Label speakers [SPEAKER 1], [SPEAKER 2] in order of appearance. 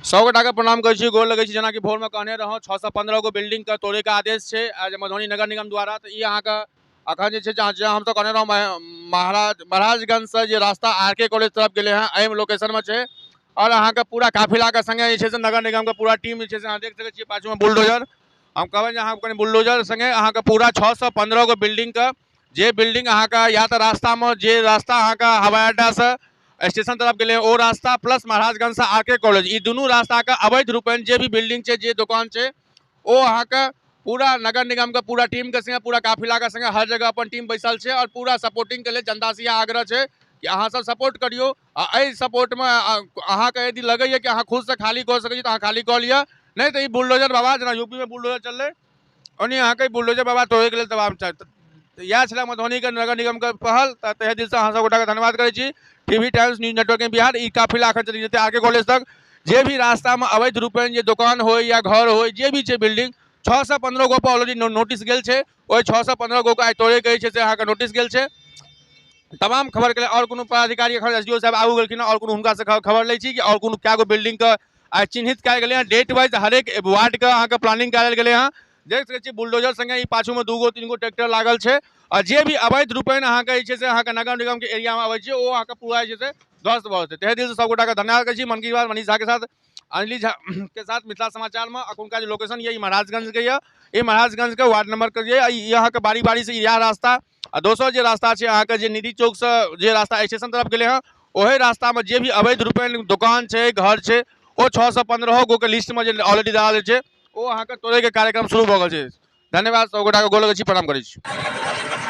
[SPEAKER 1] सौ गोटाके प्रणाम करै छी, गोर लगै छी। जेनाकि भोरमे कहने रहौं, 615 गो बिल्डिंगके तोड़ैके आदेश छै आज मधुबनी नगर निगम द्वारा। तऽ ई अहाँके अखन जे छै, जहाँ जहाँ हमसब कहने रहौं, महाराजगंजसँ जे रास्ता आर के कॉलेज तरफ गेलै हँ, एहिमे लोकेशनमे छै। आओर अहाँके पूरा काफिलाके सङ्गे जे छै से नगर निगमके पूरा टीम जे छै से अहाँ देख सकै छियै पाछूमे बुलडोजर। हम कहबै जे अहाँ कनि बुलडोजर सङ्गे अहाँके पूरा 615 गो बिल्डिंगके जे बिल्डिंग अहाँके या तऽ रास्तामे, जे रास्ता अहाँके हवाई अड्डासँ स्टेशन तरफ गेलै ओ रास्ता, प्लस महाराजगंजसँ आर के कॉलेज, ई दुनू रास्ताके अवैध रूपेण जे भी बिल्डिंग छै, जे दोकान छै, ओ अहाँके पूरा नगर निगमके पूरा टीमके सङ्गे, पूरा काफिलाके सङ्गे हर जगह अपन टीम बैसल छै। आओर पूरा सपोर्टिंगके लेल जनतासँ इएह आग्रह छै कि अहाँ सब सपोर्ट करियौ। आ एहि सपोर्टमे अहाँके यदि लगैए कि अहाँ खुदसँ खाली कऽ सकै छी, तऽ अहाँ खाली कऽ लिअ, नहि तऽ ई बुलडोजर बाबा, जेना यूपीमे बुलडोजर चललै, ओन्नी अहाँके बुलडोजर बाबा तोड़ैके लेल तबाह छथि। तऽ इएह छलै मधुबनीके नगर निगमके पहल। तऽ तहे दिलसँ अहाँ सब गोटाके धन्यवाद करै छी। TV times news network in Bihar. ई काफिला एखन चलि जेतै आर के कॉलेज तक। जे भी रास्तामे अवैध रूपेण जे दोकान होइ या घर होइ, जे भी छै बिल्डिंग, 615 गो पर ऑलरेडी नोटिस गेल छै। ओहि 615 गो के आइ तोड़ैके जे छै से अहाँके नोटिस गेल छै। तमाम खबरके लेल आओर कोनो पदाधिकारी, एखन एस डी ओ साहब आगू गेलखिन हँ, आओर कोनो हुनकासँ खबर लै छी कि आओर कोनो कए गो बिल्डिंगके आइ चिन्हित कयल गेलै हँ। डेट वाइज हरेक वार्डके अहाँके प्लानिंग कयल गेलै हँ। देख सकै छी बुलडोजर सङ्गे ई पाछूमे 2 गो 3 गो ट्रैक्टर लागल छै। आ जे भी अवैध रूपेण अहाँके जे छै से अहाँके नगर निगमके एरियामे अबै छै, ओ अहाँके पूरा जे छै से ध्वस्त भऽ जेतै। तहे दिलसँ सब गोटाके धन्यवाद करै छी। मन की बात मनीष झा के साथ, अंजलि झा के साथ, मिथिला समाचारमे। अखुनका जे लोकेशन यऽ, ई महाराजगंजके यऽ। ई महाराजगंजके वार्ड नंबरके यऽ। ई अहाँके बारी बारीसँ इएह रास्ता आ दोसर जे रास्ता छै अहाँके, जे निधि चौकसँ जे रास्ता स्टेशन तरफ गेलै हँ, ओहि रास्तामे जे भी अवैध रूपेण दोकान छै, घर छै, ओ 615 गोके लिस्टमे जे ऑलरेडी देल छै, ओ अहाँके तोड़ैके कार्यक्रम शुरू भऽ गेल छै। धन्यवाद, सब गोटाके गोर लगै छी, प्रणाम करै छी।